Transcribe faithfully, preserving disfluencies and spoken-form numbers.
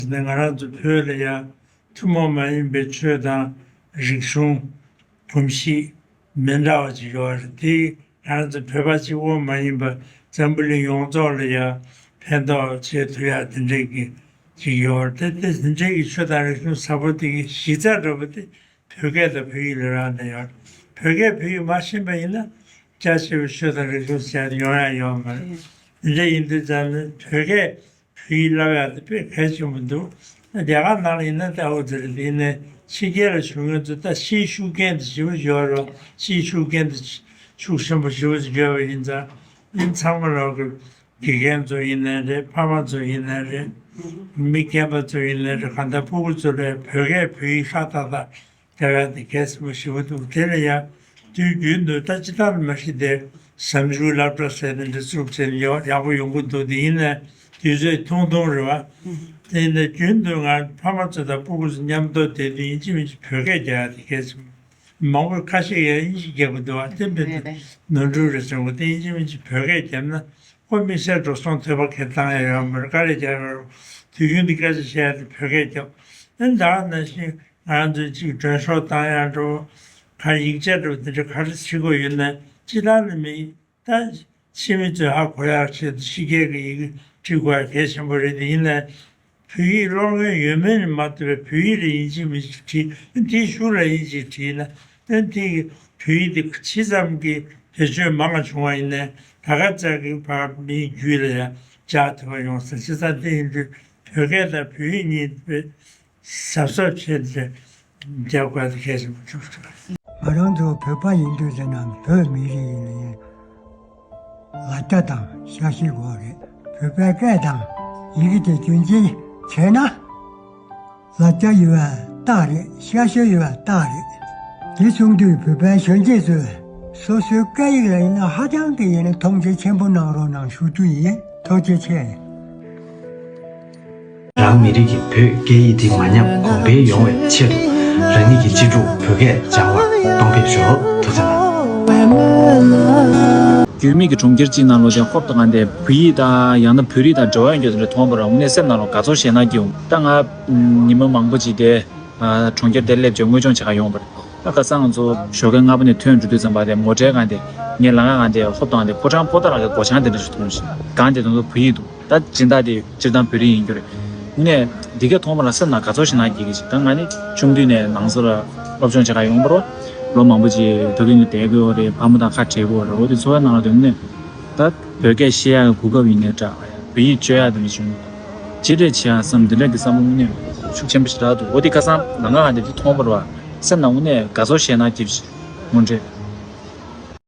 ང་རང་ཚོ་བོད་ལ་ཡང་ཐུན་མོང་མ་ཡིན་པའི་ཆོས་དང་རིག་གཞུང་། གོམས་གཤིས་མི་འདྲ་བ་ཅིག་ཡོད་རེད། དེ་ང་རང་ཚོ་བོད་པ་གཅིག་པོ་མ་ཡིན་པ་འཛམ་བུ་གླིང་ཡོངས་རྫོགས་ལ་ཡང་ཕན་ཐོགས་བྱེད་ཐུབ་ཡ་དེ་འདྲའི་གི་ཅིག་ཡོད་རེད། དེ་དེ་དེ་འདྲའི་གི་ཆོས་དང་རིག་གཞུང་ཟབ་པོ་དེ་གི་གཞི་རྩ་འདྲ་པོ་དེ་བོད་སྐད་དང་བོད་ཡིག་ལ་རག་ལས་ཡོད་རེད། བོད་སྐད་བོད་ཡིག་མ་ཤེས་པ་ཡིན་ན་རྒྱ་ཆེ་བའི་ཆོས་དང་རིག་གཞུང་ཟེར་ཡ་དེ་ཡོང་ཡ་ཡོད་མ་རེད། དེ་འདྲ་ཡིན་དུས་ཙམ་ནས་བོད་སྐད་བོད་ཡིག་བསླབ་ཡག་དེ་དཔེ་གལ་ཆེན་པོ་འདུག་རྒྱ་གར་ནང་ལ་ཡིན་ན་ད་འོ་ཙི་རེད། དེ་ཡིན་ནའི་ཕྱི་རྒྱལ་ལ་བཞུགས་མཁན་ཚོ་ད་ཕྱིའི་ཤུགས་རྐྱེན་དེ་ཞེ་པོ་ཅིག་ཡོད་རེད། ཕྱིའི་ཤུགས་རྐྱེན་དེ་ཤུགས་ཆེན་པོ་ཞེ་པོ་ཅིག་ཡོད་པ་ཡིན་ཙང་། ཡིན་ཚང་མ་ལོག་གི་དགེ་རྒན་ཚོ་ཡིན་ནའི་རེད། ཕ་མ་ཚོ་ཡིན་ནའི་རེད། མི་རྒན་པ་ཚོ་ཡིན་ནའི་རེད། གང་ལྟར་སྤུ་གུ་ཚོ་ལ་བོད་སྐད་བོད་ཡིག་ཧྲག་ཏག་ཏག་རྒྱབ་ཡ་དེ་གལ་ཆེན་པོ་ཞེ་པོ་འདུག་དེ་ལ་ཡང་དུས་རྒྱུན་དུ་ད་ཅི་ལྟར་མ་ཤི་དེ་ཟམ་ཆུང་སློབ་གྲྭ་ཟེར་ནས་འདི་བཙུགས་བྱས་ནས་ཡག་ཡག་པོ་ཡོང་གི་འདུག་དེ་ཡིན་ནའི་དུས་ཚོད་ཐུང་ཐུང་རེད་བ། དེ་ཡིན་ནའི་རྒྱུན་དུ་ང་ཕ་མ་ཚོ་དང་སྤུ་གུ་ཚོ་མཉམ་དུ་བསྡད་དུས་ཡིན་གཅིག་མིན་གཅིག་བོད་སྐད་རྒྱག་ཡ་དེ་གལ་ཆེན་པོ། མང་པོས་ཁ་ཤས་ཀྱིས་དབྱིན་ཇི་རྒྱག་གི་འདུག་བ། དེ་འདྲ་རེད་རེད། ནོར་འཁྲུལ་རེད་བསམ་གི། དེ་ཡིན་གཅིག་མིན་གཅིག་བོད་སྐད་རྒྱབ་ན་ཁོ་དམིགས་བསལ་འགྲོ་སོང་ཐོབ་པ་གལ་བཏང་ཡ་ཡོད་མ་རེད། ག་རེ་རྒྱག་ཡོད་རེད། དུས་རྒྱུན་དུ་སྐད་ཆ་བཤད་ཡ་དེ་བོད་སྐད་རྒྱབ། ཨེ་ད་ག་ནང་བཞིན། ང་ཚོས་གཅིག་མགྲོན་ཤོག་བཏང་ཡག་འགྲོ། ག་ཡིག་ཆ་འགྲོ་དེ་འདྲ་ག་རེ་བྱེད་དགོས་ཡོད་ན་སྤྱི་བཏང་ནས་མི་ད་ཕྱི་མི་ཚོས་ཧ་གོ་ཡག་ཆེད་དུ་ཕྱི་རྒྱལ་གྱི་ཡི་གེ་བྲིས་དགོས་ཡག་གལ་ཆེན་པོ་རེད། དེ་ཡིན་ནའི་བོད་ཡིག་ཀློག་མཁན་ཡོད་མེད་ནས་མ་ལྟོས་པའི་བོད་ཡིག་ལ་ཡིན་གཅིག་མིན་གཅིག་བྲིས། དེའི་གཞུག་ལ་ཡིན་གཅིག་བྲིས་ན་ཨ་དེ་གི་བོད་ཡིག་དེ་ཇི་ཙམ་གྱི་བེད་སྤྱོད་མང་བ་བྱུང་བ་ཡིན་ནའི་ད་ག་ཙམ་གྱི་བར་མིའི་རྒྱུད་ལ་ཡང་འཇགས་ཐུབ་པ་ཡོང་ས། བྱས་ཙང་དེ་ཡིན་དུས་བོད་སྐད་དང་བོད་ཡིག་གཉིས་དཔེ་གཟབ་གཟབ་བྱས་ཏེ་རྒྱབ་དགོས་དེ་གལ་ཆེན་པོ་ཆགས་སོང་། ང་རང་ཚོ་བོད་པ་ཡིན་དུས་ཟེར་ན་བོད་མི་རིགས་ཡིན་ནའི་ལ་རྒྱ་དང་ཤ་ཤེད་དགོས་རེད། བོད་པའི་སྐད་དང་ཡི་གེ་དེ་རྒྱུན་འཛིན་བྱས་ན་ལ་རྒྱ་ཡོད་པ་རྟགས་རེད། ཤ་ཤེད་ཡོད་པ་རྟགས་རེད། དེ་གསུང་དུས་བོད་པའི་གཞོན་སྐྱེས་ཚོས་སོ་སོའི་སྐད་ཡིག་ལ་ཡིན་ན་ཧ་ཅང་གི་ཡིན་ན་མཐོང་ཆེན་ཆེན་པོ་གནང་རོགས་གནང་ཞུ་རྒྱུ་ཡིན། ཐུགས་རྗེ་ཆེ། རང་མི་རིགས་ཀྱི་བོད་སྐད་ཡིག་འདི་མ་ཉམས་གོང་འཕེལ་ཡོང་བའི་ཆེད་དུ་རང་ཉིད་ཀྱི་གཅེས་ཕྲུག་བོད་སྐད་སྦྱང་བར་གཏོང་ཕེབས་ཤོག་ཐུགས་རྗེ་གནང་། རྒྱུས་མེད་ཀྱི་གྲོང་ཁྱེར་གཅིག་ནང་ལོགས་ཀྱང་ཧོབ་ཏེ་གང་དེ་བོད་ཡིག་དང་ཡང་ན་བོད་རིགས་དང་འབྲེལ་བ་ཡོད་རྒྱུ་དེ་འདྲ་མཐོང་བ་རང་དངོས་གནས་སེམས་ནང་ལ་དགའ་ཚོར་ཞེད་སྣང་སྐྱེ་འོང་། ད་ང་ཉི་མ་མང་པོ་ཅིག་དེ་གྲོང་ཁྱེར་དེར་སླེབས་བྱས་དངོས་སྦྱོང་བྱེད་ག་ཡོང་བར། ད་ཁ་སང་ང་ཚོ་ཞོགས་ཀས་སྔ་པོ་ནས་ཐོན་འགྲོ་དུས་ཙམ་པ་དེ་མོ་ཊའི་སྒང་དེ་ངས་ལམ་ཁ་སྒང་དེ་ཧོབ་ཏེ་གང་དེ་ཕོ་བྲང་པོ་ཏཱ་ལ་གི་སྒོ་བྱང་དེ་འདྲ་ཞིག་མཐོང་ཞིང་། སྒང་དེ་དེ་ཚོ་བོད་ཡིག་འདུག་ད་སྦྱིན་བདག་དེ་སྤྱིར་བཏང་བོད་རིགས་ཡིན་རྒྱུ་རེད། དངོས་གནས་འདི་ག་མཐོང་བ་ལ་སེམས་ནང་དགའ་ཚོར་ཞེད་སྣང་སྐྱེ་གི་ཞིག་ད་ང་ནི་ཆུང་དུས་ནས་ནང་སོ་ལ་སློབ་སྦྱོང་བྱེད་ག་ཡོང་བར་ལོ་མང་པོ་ཅིག་ཕ་གི་ནས་བསྡད་དགོས་རེད། ཕ་མ་དང་ཁ་བྲལ་དགོས་རེད། འོ་དེ་འཚོ་བའི་ནང་ལ་དེ་དངོས་གནས་ད་བོད་སྐད་བཤད་ཡག་གི་གོ་སྐབས་ཡིན་ནའི་འདྲ། བོད་ཡིག་སྤྱོད་ཡག་དེ་འདྲ་བྱུང་། ཅི་འདྲ་བྱེད་ཡག་བསམ་འདི་འདྲ་གི་བསམ་བློ་དངོས་གནས་ཤུགས་ཆེན་པོ་ཞེ་དྲག་འདུག་འོ་དེ་ཁ་སང་ལམ་ཁ་སྒང་དེ་འདི་མཐོང་བ་རེད་བ། སེམས་ནང་དངོས་གནས་དགའ་ཚོར་ཞེད་སྣང་སྐྱེ་བ་ཞིག་དངོས་འབྲེལ།